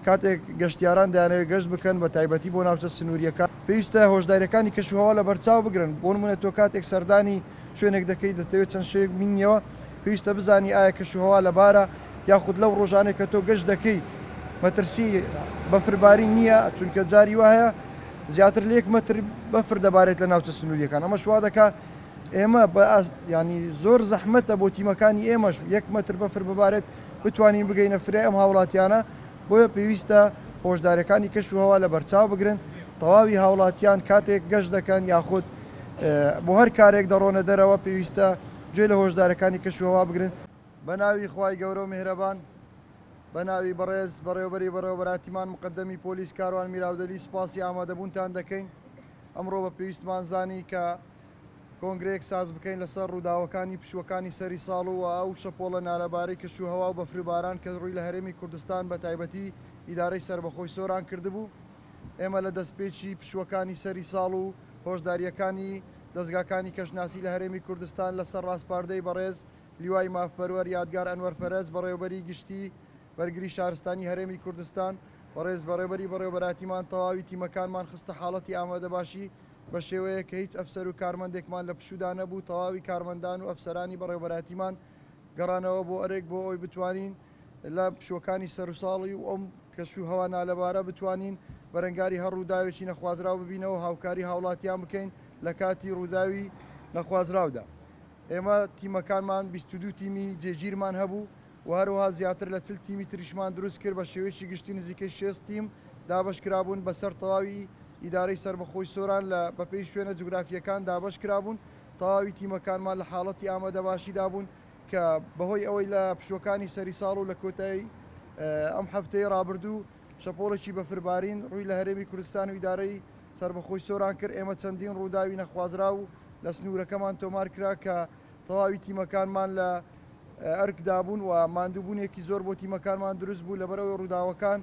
کاتێک گەشتیاران دەیانەوێت گەشت بکەن بە تایبەتی بۆ ناوچە سنوورییەکان، پێویستە هۆشدارییەکانی کەشوهەوا لەبەرچاو بگرن، بۆ نموونە تۆ کاتێک سەردانی شوێنێک دەکەیت دەتەوێت چەند شەوێک بمینیەوە، پێویستە بزانی ئایا کەشوهەوا لەبارە یاخود لەو ڕۆژانەی کە تۆ گەشت دەکەیت مەترسی بەفربارین نییە، چونکە جاری وا هەیە زیاتر لە یەک مەتر بەفر دەبارێت لە ناوچە سنوورییەکان، ئەمەش وا دەکات ئێمە بە یانی زۆر زەحمەتە بۆ تیمەکانی ئێمەش یەک مەتر بەفر ببارێت بتوانین بگەینە فریای ئەم هاوڵاتیانە، بۆیە پێویستە هۆشداریەکانی کەش و هەوا لەبەرچاو بگرن، تەواوی هاوڵاتیان کاتێک گەشت دەکەن یاخود بۆ هەر کارێک دەڕۆنە دەرەوە پێویستە گوێ لە هۆشدارەکانی کەش و هەوا بگرن. بە ناوی خوای گەورە و میهرەبان، بە ناوی بەڕێز بەڕێوەبەری بەڕێوەبەراتیمان مقەدەمی پۆلیس کاروان میراودەلی سوپاسی ئامادەبوونتان دەکەین. ئەمڕۆ بە پێویستمان زانی کە کۆنگرەیەک ساز بکەین لەسەر ڕووداوەکانی پشووەکانی سەری ساڵ و ئەو شەپۆڵە نالەبارەی کەش و هەوا و بەفر و باران کە ڕووی لە هەرێمی کوردستان بە تایبەتی ئیدارەی سەربەخۆی سۆران کردبوو. ئێمە لە دەستپێکی پشووەکانی سەری ساڵ و هۆشدارییەکانی دەزگاکانی کەشناسی لە هەرێمی کوردستان لەسەر ڕاسپاردەی بەڕێز لیوای مافپەروەر یادگار ئەنوەر فەرەج بەڕێوەبەری گشتی بەرگری شارستانی هەرێمی کوردستان بەڕێز بەڕێوبەری بەڕێوەبەراتیمان تەواوی تیمەکانمان خستە حاڵەتی ئامادەباشی بە شێوەیەک کە هیچ ئەفسەر و کارمەندێکمان لە پشوودا نەبوو، تەواوی کارمەندان و ئەفسەرانی بەڕێوەبەرایەتیمان گەڕانەوە بۆ ئەرک بۆ ئەوەی بتوانین لە پشووەکانی سەروساڵی و ئەم کەش و هەوا نالەبارە بتوانین بەرەنگاری هەر ڕووداوێکی نەخوازراو ببینەوە و هاوکاری هاوڵاتیان بکەین لە کاتی ڕووداوی نەخوازراودا. ئێمە تیمەکانمان 22 تیمی جێگیرمان هەبوو و هەروەها زیاتر لە 40 تیمی تریشمان دروست کرد، بە شێوەیەکی گشتی نزیکەی 60 تیم دابەش کرابوون بەسەر تەواوی ئیدارەی سەربەخۆی سۆران لە بەپێی شوێنە جوگرافییەکان دابەش کرابوون، تەواوی تیمەکانمان لە حاڵەتی ئامادەباشیدا بوون کە بەهۆی ئەوەی لە پشووەکانی سەری ساڵ و لە کۆتایی ئەم هەفتەی ڕابردوو شەپۆڵێکی بەفربارین ڕووی لە هەرێمی کوردستان و ئیدارەی سەربەخۆی سۆران کرد، ئێمە چەندین ڕووداوی نەخوازراو لە سنوورەکەمان تۆمار کرا کە تەواوی تیمەکانمان لە ئەرکدا بوون و ماندووبوونێکی زۆر بۆ تیمەکانمان دروست بوو لەبەرئەوەی ڕووداوەکان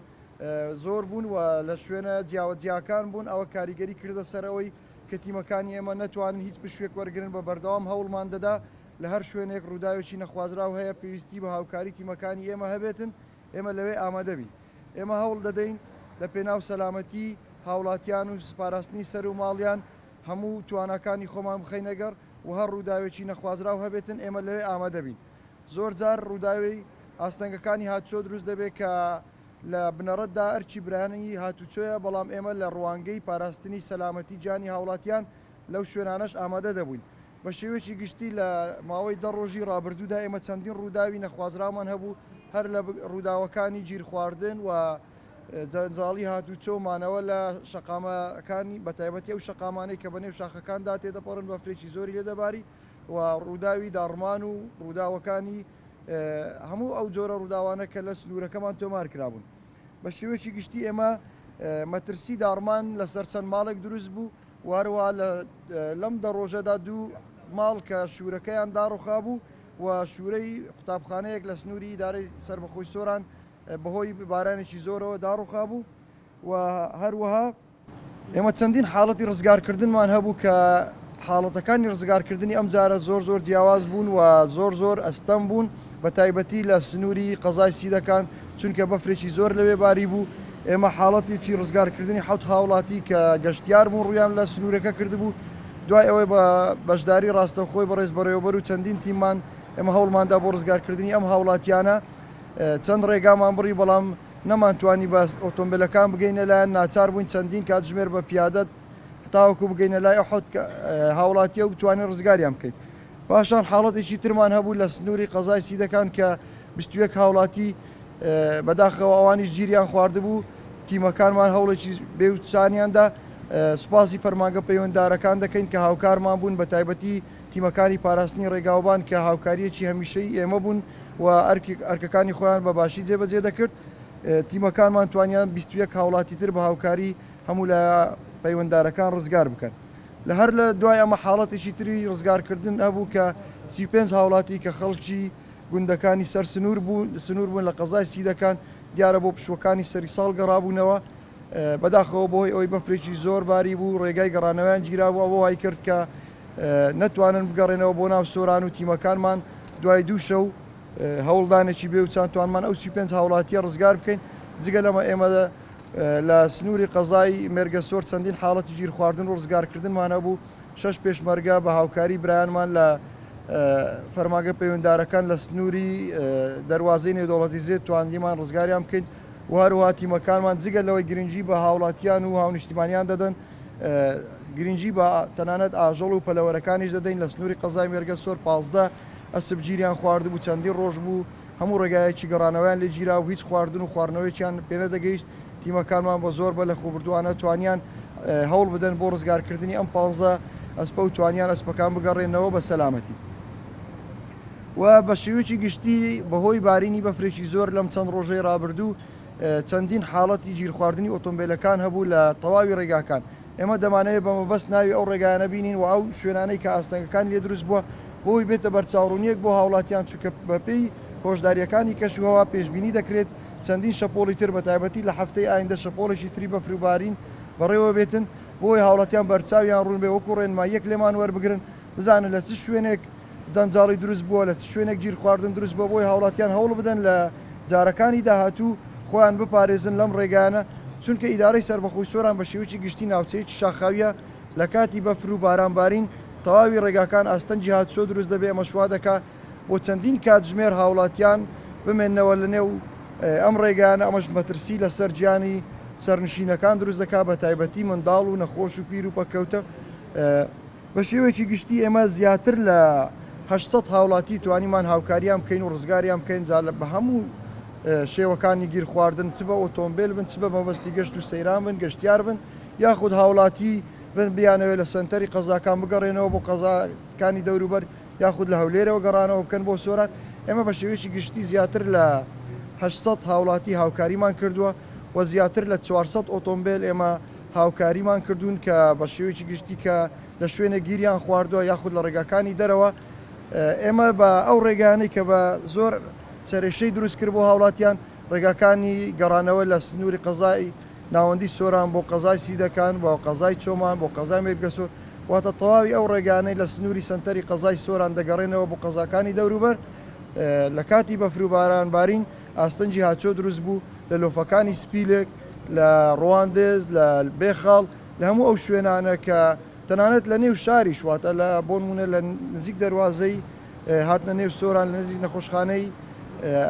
زۆر بوون و لە شوێنە جیاوە جیاکان بوون، ئەوە کاریگەری کردە سەر ئەوەی کە تیمەکانی ئێمە نەتوانن هیچ پشووێک وەرگرن، بە بەردەوام هەوڵمان دەدا لە هەر شوێنێک ڕووداوێکی نەخوازراو هەیە پێویستی بە هاوکاری تیمەکانی ئێمە هەبێتن ئێمە لەوێ ئامادە بین. ئێمە هەوڵ دەدەین لە پێناو سەلامەتی هاوڵاتیان و پاراستنی سەر و ماڵیان هەموو تواناکانی خۆمان بخەینە گەڕ و هەر ڕووداوێکی نەخوازراو هەبێتن ئێمە لەوێ ئامادە بین. زۆر جار ڕووداوی ئاستەنگەکانی هاتوچۆ دروست دەبێت کە لە بنەڕەتدا ئەرکی برایانی هاتوچۆیە، بەڵام ئێمە لە ڕوانگەی پاراستنی سەلامەتی گیانی هاوڵاتیان لەو شوێنانەش ئامادە دەبووین. بە شێوەیەکی گشتی لە ماوەی دە ڕۆژی ڕابردوودا ئێمە چەندین ڕووداوی نەخوازراومان هەبوو، هەر لە ڕووداوەکانی گیرخواردن و جەنجاڵی هاتوچۆ و مانەوە لە شەقامەکانی بەتایبەتی ئەو شەقامانەی کە بەنێو شاخەکاندا تێدەپەڕن بەفرێکی زۆری لێ دەباری و ڕووداوی داڕمان و ڕووداوەکانی هەموو ئەو جۆرە ڕووداوانە کە لە سنوورەکەمان تۆمار کرابوون. بە شێوەیەکی گشتی ئێمە مەترسی داڕمان لەسەر چەند ماڵێک دروست بوو و هەروەها لەم دە ڕۆژەدا دوو ماڵ کە شوورەکەیان داڕوخابوو و شوورەی قوتابخانەیەک لە سنووری ئیدارەی سەربەخۆی سۆران بەهۆی بارانێکی زۆرەوە داڕوخابوو و هەروەها ئێمە چەندین حاڵەتی ڕزگارکردنمان هەبوو کە حاڵەتەکانی ڕزگارکردنی ئەم جارە زۆر زۆر جیاواز بوون و زۆر زۆر ئەستەم بوون بە تایبەتی لە سنووری قەزای سیدەکان چونکە بەفرێکی زۆر لەوێ باری بوو ئێمە حاڵەتێکی ڕزگارکردنی حەوت هاوڵاتی کە گەشتیار بوون ڕوویان لە سنوورەکە کردبوو دوای ئەوەی بە بەشداری ڕاستەوخۆی بەڕێز بەڕێوەبەر و چەندین تیممان ئێمە هەوڵماندا بۆ ڕزگارکردنی ئەم هاوڵاتیانە چەند ڕێگامان بڕی بەڵام نەمانتوانی بە ئۆتۆمبێلەکان بگەینە لایان، ناچار بووین چەندین کاتژمێر بە پیادە تاوەکو بگەینە لای ئەو حەوت هاوڵاتییە و بتوانین ڕزگاریان بکەین. پاشان حاڵەتێکی ترمان هەبوو لە سنووری قەزای سیدەکان کە 21 هاوڵاتی بەداخەوە ئەوانیش گیریان خواردبوو، تیمەکانمان هەوڵێکی بێوچانیان دا. سوپاسی فەرمانگە پەیوەنددارەکان دەکەین کە هاوکارمان بوون، بەتایبەتی تیمەکانی پاراستنی ڕێگاوبان کە هاوکارییەکی هەمیشەیی ئێمە بوون و ئەرکەکانی خۆیان بە باشی جێبەجێ دەکرد، تیمەکانمان توانیان 21 هاوڵاتی تر بە هاوکاری هەموو لایە پەیوەنددارەکان ڕزگار بکەن. لە هەر لە دوای ئەمە حاڵەتێکی تری ڕزگارکردن هەبوو کە 35 هاوڵاتی کە خەڵکی گوندەکانی سەر سنوور بوون سنوور بوون لە قەزای سیدەکان دیارە بۆ پشووەکانی سەری ساڵ گەڕابوونەوە بەداخەوە بەهۆی ئەوەی بەفرێکی زۆر باری بوو ڕێگای گەڕانەوەیان گیرابوو ئەوە وای کرد کە نەتوانن بگەڕێنەوە بۆ ناو سۆران و تیمەکانمان دوای دوو شەو هەوڵدانێکی بێوچان توانمان ئەو 35 هاوڵاتیە ڕزگار بکەین. جگە لەمە ئێمە لە سنووری قەزای مێرگەسۆر چەندین حاڵەتی گیرخواردن و ڕزگارکردنمان هەبوو، شەش پێشمەرگە بە هاوکاری برایانمان لە فەرمانگە پەیوەندارەکان لە سنووری دەروازەی نێودەوڵەتی زێد توانیمان ڕزگاریان بکەین و هەروەها تیمەکانمان جگە لەوەی گرنگی بە هاوڵاتیان و هاونیشتیمانیان دەدەن گرنگی بە تەنانەت ئاژەڵ و پەلەوەرەکانیش دەدەین لە سنووری قەزای مێرگەسۆر 15 ئەسپ گیریان خواردبوو چەندین ڕۆژ بوو هەموو ڕێگایەکی گەڕانەوەیان لێ گیرا و هیچ خواردن و خواردنەوەیەکیان پێ نەدەگەیشت، تیمەکانمان بە زۆر بە لەخۆبردووانە توانیان هەوڵ بدەن بۆ ڕزگارکردنی ئەم 15 ئەسپە و توانیان ئەسپەکان بگەڕێننەوە بە سەلامەتی. و بە شێوەیەکی گشتی بەهۆی بارینی بەفرێکی زۆر لەم چەند ڕۆژەی ڕابردوو چەندین حاڵەتی گیرخواردنی ئۆتۆمبیلەکان هەبوو لە تەواوی ڕێگاکان. ئێمە دەمانەوێت بە مەبەست ناوی ئەو ڕێگایانە بینین و ئەو شوێنانەی کە ئاستەنگەکانی لێ دروست بووە بۆی بێتە بەرچاوڕوونییەک بۆ هاوڵاتیان چونکە بەپێی هۆشدارییەکانی کەشوهەوا پێشبینی دەکرێت چەندین شەپۆڵی تر بەتایبەتی لە هەفتەی ئایندە شەپۆڵێکی تری بەفر و بارین بەڕێوە بێتن بۆی هاوڵاتیان بەرچاویان ڕوون بێ وەکو ڕێنماییەک لێمان وەربگرن بزانن لە چ شوێنێک جەنجاڵی دروست بووە، لە چ شوێنێک گیرخواردن دروست بووە، بۆیە هاوڵاتیان هەوڵ بدەن لە جارەکانی داهاتوو خۆیان بپارێزن لەم ڕێگایانە، چونکە ئیدارەی سەربەخۆی سۆران بە شێوەیەکی گشتی ناوچەیەکی شاخاوییە، لە کاتی بەفر و باران بارین تەواوی ڕێگاکان ئاستەنگی هاتوچۆ دروست دەبێت، ئەمەش وا دەکات بۆ چەندین کاتژمێر هاوڵاتیان بمێننەوە لە نێو ئەم ڕێگایانە، ئەمەش مەترسی لەسەر گیانی سەرنشینەکان دروست دەکات، بەتایبەتی منداڵ و نەخۆش و پیر و پەککەوتە. بە شێوەیەکی گشتی ئێمە زیاتر لە 800 هاوڵاتی توانیمان هاوکاریان بکەین و ڕزگاریان بکەین جا بە هەموو شێوەکانی گیر خواردن چ بە ئۆتۆمبیل بن چ بە مەبەستی گەشت و سەیران بن گەشتیار بن یاخود هاوڵاتی بن بیانەوێت لە سەنتەری قەزاکان بگەڕێنەوە بۆ قەزاکانی دەوروبەر یاخود لە هەولێرەوە گەڕانەوە بکەن بۆ سۆران ئێمە بە شێوەیەکی گشتی زیاتر لە 800 هاوڵاتی هاوکاریمان کردووە و زیاتر لە 400 ئۆتۆمبیل ئێمە هاوکاریمان کردوون کە بە شێوەیەکی گشتی کە لە شوێنێک گیریان خواردووە یاخود لە ڕێگاکانی دەرەوە ئێمە بە ئەو ڕێگانەی کە بە زۆر سەرێشەی دروست کرد بۆ هاوڵاتیان ڕێگاکانی گەڕانەوە لە سنووری قەزای ناوەندی سۆران بۆ قەزای سیدەکان بۆ قەزای چۆمان بۆ قەزای مێرگەسۆر واتە تەواوی ئەو ڕێگانەی لە سنووری سەنتەری قەزای سۆران دەگەڕێنەوە بۆ قەزاکانی دەوروبەر لە کاتی بەفر و باران بارین ئاستەنگی هاتچۆ دروست بوو لە لۆفەکانی سپیلک، لە ڕواندز، لە بێخاڵ، لە هەموو ئەو شوێنانە کە تەنانەت لە نێو شاریش واتە لە بۆ نموونە لە نزیک دەروازەی هاتنە نێو سۆران لە نزیک نەخۆشخانەی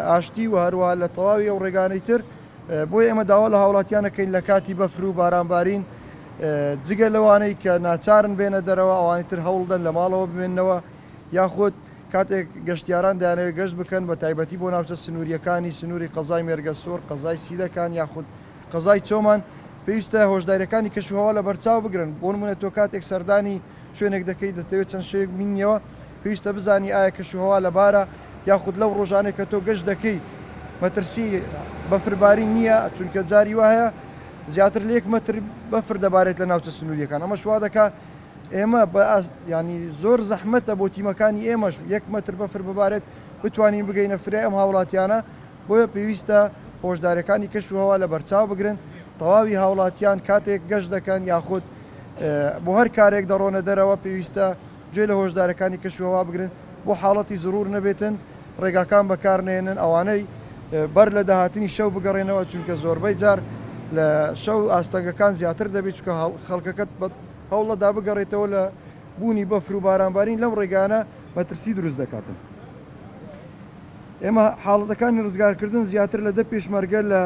ئاشتی و هەروەها لە تەواوی ئەو ڕێگانەی تر بۆیە ئێمە داوا لە هاوڵاتیان دەکەین لە کاتی بەفر و بارانبارین جگە لەوانەی کە ناچارن بێنە دەرەوە ئەوانی تر هەوڵدەن لە ماڵەوە بمێننەوە یاخود کاتێک گەشتیاران دەیانەوێت گەشت بکەن بە تایبەتی بۆ ناوچە سنوورییەکانی سنووری قەزای مێرگەسۆر، قەزای سیدەکان یاخود قەزای چۆمان، پێویستە هۆشدارییەکانی کەشوهەوا لەبەرچاو بگرن، بۆ نموونە تۆ کاتێک سەردانی شوێنێک دەکەیت دەتەوێت چەند شەوێک بمینیەوە، پێویستە بزانی ئایا کەشوهەوا لەبارە یاخود لەو ڕۆژانەی کە تۆ گەشت دەکەیت مەترسی بەفربارین نییە، چونکە جاری وا هەیە زیاتر لە یەک مەتر بەفر دەبارێت لە ناوچە سنوورییەکان، ئەمەش وا دەکات ئێمە بە ئاست یانی زۆر زەحمەتە بۆ تیمەکانی ئێمەش یەک مەتر بەفر ببارێت بتوانین بگەینە فریای ئەم هاوڵاتیانە، بۆیە پێویستە هۆشداریەکانی کەش و هەوا لەبەرچاو بگرن، تەواوی هاوڵاتیان کاتێک گەشت دەکەن یاخود بۆ هەر کارێک دەڕۆنە دەرەوە پێویستە گوێ لە هۆشدارەکانی کەش و هەوا بگرن بۆ حاڵەتی زڕور نەبێتن ڕێگاکان بەکارنێنن ئەوانەی بەر لە داهاتنی شەو بگەڕێنەوە چونکە زۆربەی جار لە شەو ئاستەنگەکان زیاتر دەبێت چونکە خەڵکەکەت هەوڵەدا بگەڕێتەوە لە بوونی بەفر و بارانبارین لەم ڕێگانە مەترسی دروست دەکاتن. ئێمە حاڵەتەکانی ڕزگارکردن زیاتر لە دە پێشمەرگە لە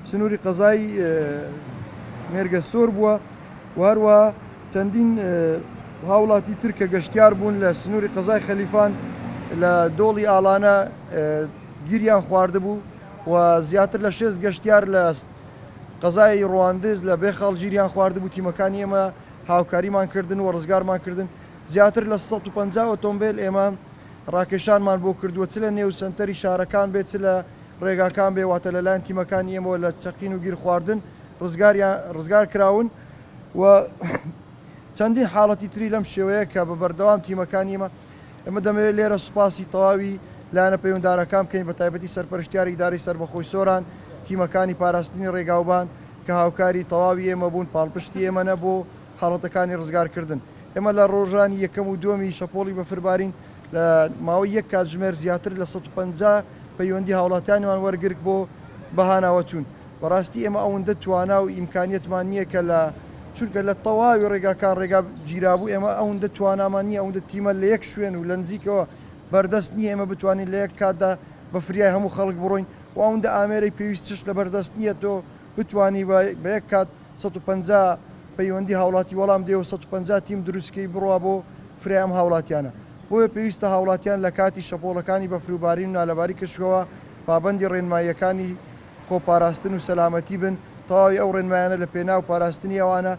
سنووری قەزای مێرگەسۆر بووە و هەروەها چەندین هاوڵاتی تر کە گەشتیار بوون لە سنووری قەزای خەلیفان لە دۆڵی ئاڵانە گیریان خواردبوو و زیاتر لە شێست گەشتیار لە قەزای ڕواندز لە بێخاڵ گیریان خواردبوو، تیمەکانی ئێمە هاوکاریمان کردن و ڕزگارمان کردن، زیاتر لە 150 ئۆتۆمبێل ئێمە ڕاکێشانمان بۆ کردووە چ لە نێو سەنتەری شارەکان بێت چ لە ڕێگاکان بێ واتە لەلایەن تیمەکانی ئێمەوە لە چەقین و گیرخواردن ڕزگاریان ڕزگار کراون و چەندین حاڵەتی تری لەم شێوەیە کە بە بەردەوام تیمەکانی ئێمە ئێمە دەمەوێت لێرە سوپاسی تەواوی لایەنە پەیوەندارەکان بکەین بە تایبەتی سەرپەرشتیاری ئیدارەی سەربەخۆی سۆران، تیمەکانی پاراستنی ڕێگاوبان کە هاوکاری تەواوی ئێمە بوون، پاڵپشتی ئێمەنە بۆ حاڵەتەکانی ڕزگارکردن. ئێمە لە ڕۆژانی یەکەم و دووەمی شەپۆڵی بەفربارین لە ماوەی یەک کاتژمێر زیاتر لە 150 پەیوەندی هاوڵاتیانمان وەرگرت بۆ بەهاناوەچوون. بەڕاستی ئێمە ئەوەندە توانا و ئیمکانیەتمان نییە کە لە چونکە لە تەواوی ڕێگاکان ڕێگا گیرابوو ئێمە ئەوەندە توانامان نییە ئەوەندە تیمە لە یەک شوێن و لە نزیکەوە بەردەست نییە ئێمە بتوانین لە یەک کاتدا بە فریای هەموو خەڵک بڕۆین و ئەوەندە ئامێرەی پێویستش لەبەردەست نییە تۆ بتوانی بە یەک کات 150 پەیوەندی هاوڵاتی وەڵام دێ و 150 تیم دروستکەی بڕوا بۆ فریای ئەم هاوڵاتیانە. بۆیە پێویستە هاوڵاتیان لە کاتی شەپۆڵەکانی بەفروبارین و نالەباری کەشوهەوا پابەندی ڕێنماییەکانی خۆپاراستن و سەلامەتی بن، تەواوی ئەو ڕێنمایانە لە پێناو پاراستنی ئەوانە.